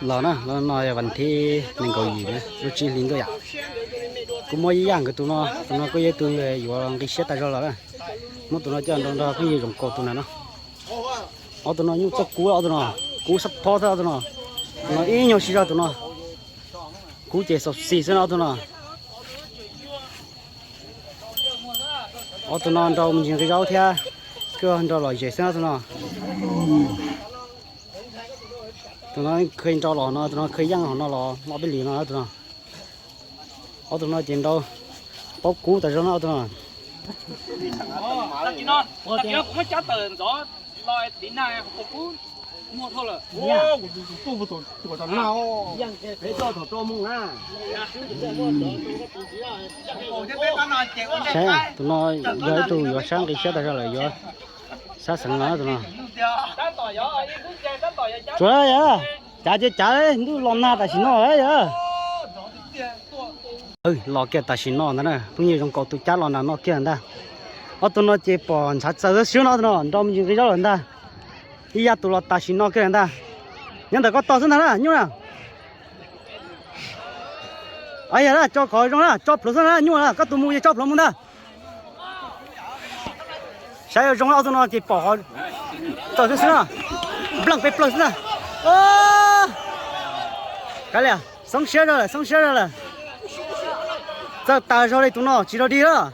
Los na, no yog vas thib nees nkaum yim lub tsib hlis ntuj yom. Kuv muab ib yam nkawd tus no, tus no kuj yog tus yuav nqi siab tas zog los na. Muab tus no coj nrau nrog phooj ywg zoo nkaus tus na no. Ob tug no nyuj txoj kub, ob tug no kub sab phob xwb ob tug no. Tus no ib nyuag siv zog tus no. Kub ces xaus xis xwb na ob tug no. Ob tug no nrau me ntsis nqi zaub thiab, kuj nrau lom zem xwb ob tug no. Tus no kheev nrau los no, tus no kheev yeej hauv no los ob peb lwm no tus no. Ob tug no ces nrau paub kub tas zog no ob tug no. Saib tus no yog ib tug yuav sab nqi siab tas zog lawm, yuav sab xeev no tus no. Tsuav yog, cav ces cav, ntuj los nag tam sim no yog. Los kiag tam sim no ntag na, phooj ywg zoo nkaus tus cab los nram no kiag ntag. Ob tug no ces pom ntshav txaws xwb no tus no, nrau me ntsis nqi zaub lawm ntag. Ib yam tus los tam sim no kiag lawm ntag. Nyob ntawm koj tog xwb ntag na nyuj na. Yog na, tso qhov zoo na, tso plhuav xwb na nyuj na, koj tus mus ces tso plhuav mus ntag. Saib zoo ob tug no ces pom qhov txawm xwb xwb na, npleej peb plaws xwb na. Kav liam, xoob siab zog lawm, xoob siab zog lawm. Txawj tas zog li tus no tsis rau dig lawm.